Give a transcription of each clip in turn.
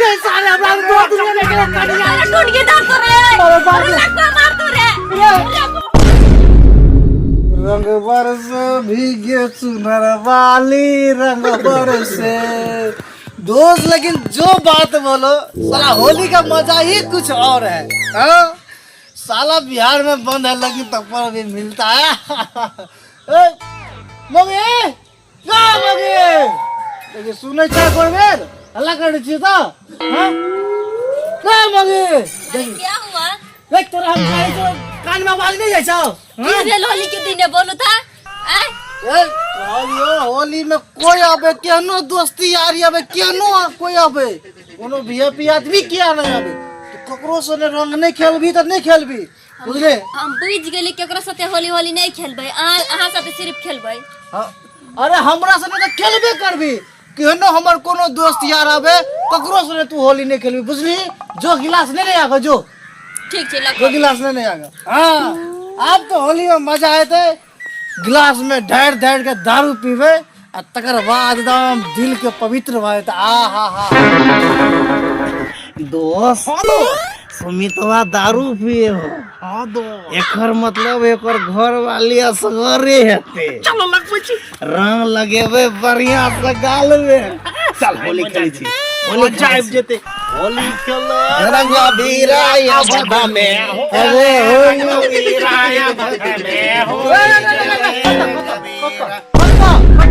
रे साले हमरा दो दुनिया में के कनिया अरे टूट के दांत रे। अरे बाप अरे रे। लड़का मार तो रे। अरे रंग बरसे भीगे चुनर वाली रंग बरसे। दोस्त लेकिन जो बात बोलो साला होली का मजा ही कुछ और है। हाँ? साला बिहार में बंद है लेकिन तब पर भी मिलता है। ए, मगे ना मगे देखिए सुनै छ कोई बेर हल्ला करै छी त हाँ ना मगे अरे क्या हुआ? देख तोरा हम कहै छौ कान में आवाज नहीं जाइ छौ? की भेल होली के दिने बोलू था? आय? ए, कहलियो होली में कोई आबे केहनो दोस्ती यारी आबे केहनो कोई आबे कोनो वीआईपी आदमी किया नहीं आबे तो ककरो से ने रंग नहीं खेलबी तऽ नहीं खेलबी बुझले। हम बुझ गेली केकरो साथे होली होली नहीं खेलबै, अहाँ अहाँ साथे सिर्फ खेलबै। हाँ, अरे हमरा से तऽ खेलबे करबी केहनो हमर कोनो दोस्त यार आबे ककरो से तू होली नहीं खेलबी बुझली। जो गिलास नहीं ले आगे जो ठीक छै लग जो गिलास नहीं ले आगे। हाँ आब तो होली में मजा एतै गिलास में ढारि ढारि के दारू पीबै आ तकर बाद एकदम दिल के पवित्र भऽ जेतै। आ हा हा दोस्त सुमितवा दारू पिए हो। हाँ दोस्त एकर मतलब एकर घर वाली असगरे हेतै। चलो लगबै छी रंग लगेबै बढ़िया से गाल में। चल होली खेलै छी। होली मजा आबि जेतै। होली खेल रंग बीराया बधा में। अरे होली बीराया बधा में हो।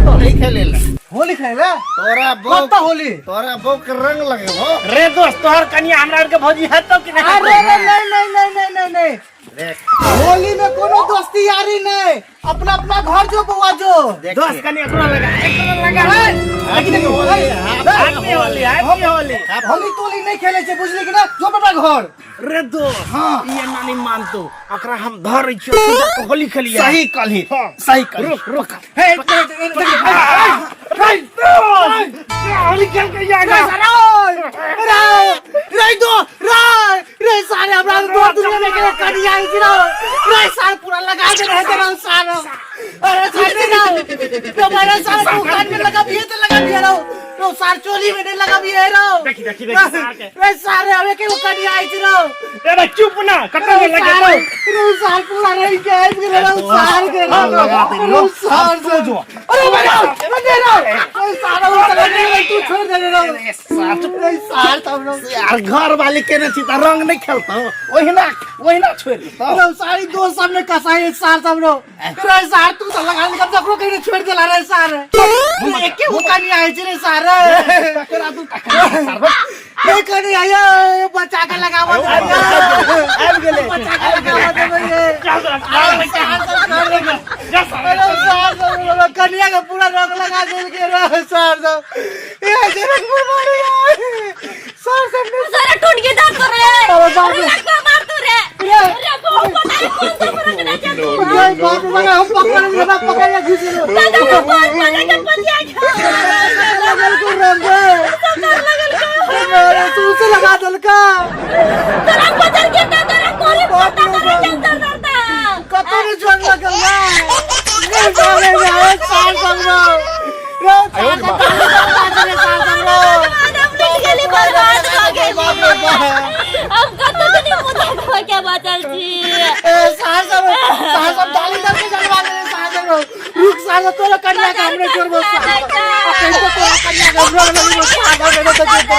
होली खेले ला होली खेले तोरा बो कत्ता होली तोरा बो के रंग लगेबो। रे दोस्त तोहर कनिया हमरा आर के भौजी हेतौ कि नहि? अरे रे नहीं नहीं नहीं नहीं नहीं नहीं देख होली में कोनो दोस्ती यारी नहीं अपना अपना घर जो बउआ जो। दोस्त कनी एकरो लगा एकरो लगा। Happy Holi happy Holi happy Holi. Holi तोली नहीं खेले छे बुझली कि ना जो अपना घर। रे दोस्त हां ई एना नहीं मानतो एकरा हम धरै छियो तू जाके होली खेलिया। सही कहली हाँ। सही कहली। रुक रुक हे एक मिनट एक मिनट रे दोस्त होली खेल के आएगा। रे रे दो रे रे सारे हमरा दो दुनिया में के कनिया आई छी रे सार पूरा लगा दे रहे तेरा सार। अरे सारे ना तो मेरा सार तू कान में लगा भी तो लगा भी रहो रो सार चोली में नहीं लगा भी है रहो। देखी देखी देखी सार के। रे सारे हमें के कनिया आई छी रो। रे चुप ना कत में लगे सार रे सार पूरा रही के आई के रो सार के रो सार से जो। अरे मेरा मेरा रे सार वो चला नहीं तू छोड़ दे रे रे सार तब रो यार घर वाली केने छी त रंग नहीं खेलतौ ओहिना ओहिना छोड़ देतौ। रो सारी दोस्त सामने कसाई सार सब रो रे सार तू तो लगा ले कब कहीं छोड़ देला रे सार। एके हुक्का नहीं आए रे सार। तकरा तू तकरा ए कनी आया बचा के लगावा दे आबि गेलै बचा के लगावा दे ये। अरे सार सब कनिया के पूरा रंग लगा देल के रे सार सब। ए जनक मारे सार सब ने सारा टूट के दांत रे। अरे बाप रे। अरे लड़का मार तो रे। अरे बहुत पता नहीं कौन सा फर्क ना चल। अरे बाप रे हम पकड़ ले पकड़ ले घुस लो। दादा को बहुत पता के पतिया लगल को रंग लगल को अरे तू से लगा देल का तोरा बदल के ना तोरा कोरी पता तोरा चंदर दरदा कतो ने जोर लगल ना रे साले रे सार सब रो रे सार सब रे सार सब रो। हम लुट गेली बर्बाद भ गेली। बाप रे बाप। हम कतो के नहीं मुदा भ के बचल छी। ए सार सब सार सब डाली दर के जलवा दे सार सब रो। रुक सार सब तोरा कन्या के हमने छोड़बो सार। आ कहितो तोरा कन्या के हमरो लगबो सार सब रे तो चुप।